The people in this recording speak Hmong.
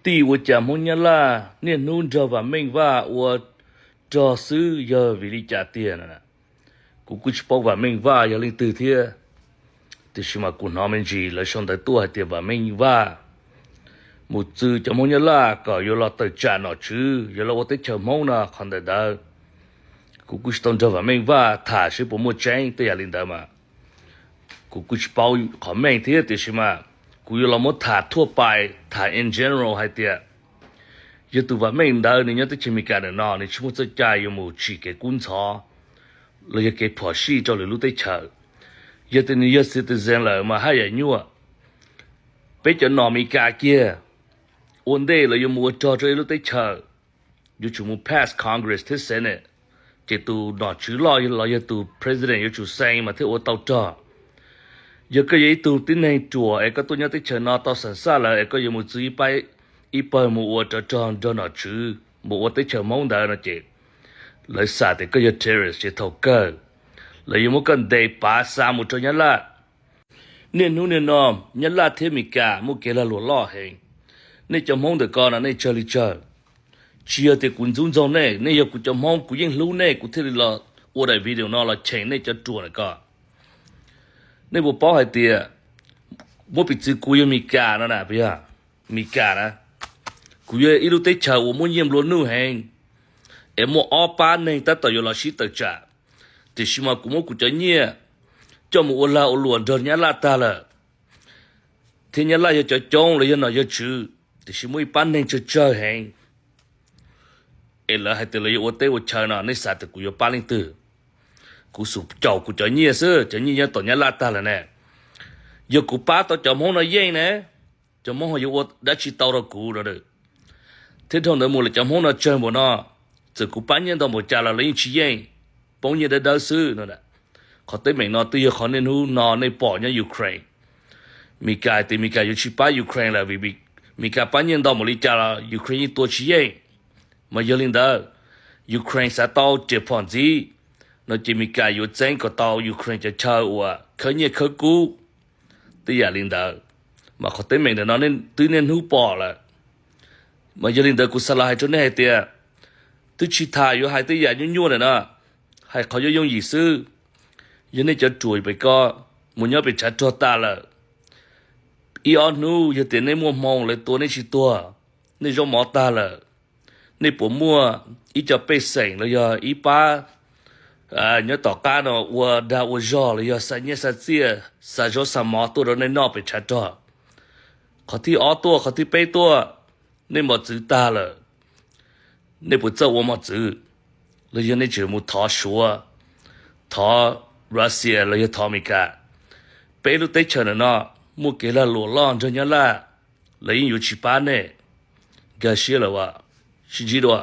Tij ua cas Hmoob Nyab Laj niaj hnub nrog Vam Meej Vaj ua rog xwb yog vim li cas tiag no? Kuv kuj tsis paub Vam Meej Vaj yog leej twg thiab, tiam sis mas kuv hnov me ntsis lawv sau ntawv tuaj hais tias Vam Meej Vaj mus txwv cov Hmoob Nyab Laj kom yuav los tawm tsam nom tswv, yuav los ua teb chaws Hmoob no qhov ntawm ntawd. Kuv kuj tsis tau nrog Vam Meej Vaj tham seb puas muaj tseeb tej yam li ntawd mas kuv kuj tsis paub qhov meej thiab, tiam sis mas kuv yuav los muab tham thuaj pais, tham in general hais tias yog tus Vam Meej ntawd nws nyob teb chaws Amelikas ntawm no nws tsis muaj txoj cai yuav mus tsim kev kub ntxhov los yog kev phom sij rau lwm lub teb chaws. Yog tias nws yog citizen lawm mas haj yam nyuaj. Peb cov nom Amelikas kiag ua ntej los yuav mus ua rog rau ib lub teb chaws, yuav tsum mus pass Congress thiab Senate, ces tus nom tswv loj los yog tus president yuav tsum xee mas thiaj ua tau rog. Yog koj yog ib tug tib neeg ruam es koj tuaj nyob teb chaws no tau xam xaj lawm es koj yuav mus txwv ib pab, ib pawg mus ua rog nrog nom tswv mus ua teb chaws Hmoob ntawd no ces lawv xav tias koj yog terrorist ces thaum kawg lawv yuav muab koj ntes pav xa mus rau Nyab Laj. Niaj hnub niaj no Nyab Laj thiab Amelikas muaj kev lag luam loj heev. Nej cov Hmoob ntawm ko no nej tsawg li tsawg? Tsis yog tias kuv ntxub ntxaug nej, nej yog kuv cov Hmoob, kuv yeej hlub nej kuv thiaj li los ua daim video no los cheem nej cov ruam ntawm ko. Nej puas paub hais tias muab piv txwv kuv yog Amelikas no na, puas yog? Amelikas na, kuv yog ib lub teb chaws uas muaj nyiaj nplua nuj heev, es muaj ob pab neeg tab tom yuav los sib tawm tsam, tiam sis mas kuv muab kuv cov nyiaj coj mus ua lag ua luam nrog Nyab Laj tag lawm, thiab Nyab Laj yog cov coob los yog nom yog tswv, tiam sis muaj ib pab neeg tsawg tsawg heev es lawv hais tias lawv yuav ua teb ua chaw no, nej xav tias kuv yuav pab leej twg? Kuv xum caum kuv cov nyiaj xwb, cov nyiaj nyob tom Nyab Laj tag lawm ne. Yog kuv pab tau cov Hmoob no yeej ne, cov Hmoob ho yuav ua dab tsi tau rau kuv no? Thiab dhau ntawd mus lawm cov Hmoob no tsawg npaum no, txawm kuv pab nyiaj ntau npaum cas los lawv yeej tsis yeej, poob nyiaj dawb dawb xwb no. Qhov teeb meem no twb yog qhov niaj hnub no nej pom nyob Ukraine. Amelikas hais tias Amelikas yuav tsis pab Ukraine lawm vim Amelikas pab nyiaj ntau npaum li cas los Ukraine yeej tua tsis yeej. Mas yog li ntawd, Ukraine xav tau riam phom ntxiv no ces Amelikas yuav txeeb kom tau Ukraine cov chaw uas khawb nyiaj khawb kub tej yam li ntawd. Mas qhov teeb meem ntawm no twb niaj hnub pom lawm. Mas yog li ntawd kuv xav los hais rau nej hais tias, twb tsis tham yuav hais tej yam nyuaj nyuaj ntawm no, hais qhov yooj yooj yim xwb. Yog nej cov ruam pem ko mus nyob pem tshav rog tas lawm, ib ob hnub yog tias nej muaj hmoo lawv tua nej tsis tuag, nej zaub mov tag lawm, nej puas muaj ib co pej xeem los yog ib pab nyob tom qab no ua dag ua zog los yog xa nyiaj xa txiaj xa zaub xa mov tuaj rau nej noj pem tshav rog? Qhov thib ob tuaj, qhov thib peb tuaj, nej mos txwv tag lawm, nej puas txawj ua mos txwv? Los yog nej tseem mus thov Suav, thov Russia los yog thov Amelikas? Peb lub teb chaws ntawm no muaj kev lag luam loj nrog Nyab Laj, lawv yeej yuav tsis pab nej. Nkag siab lawm as, sib ntsib dua.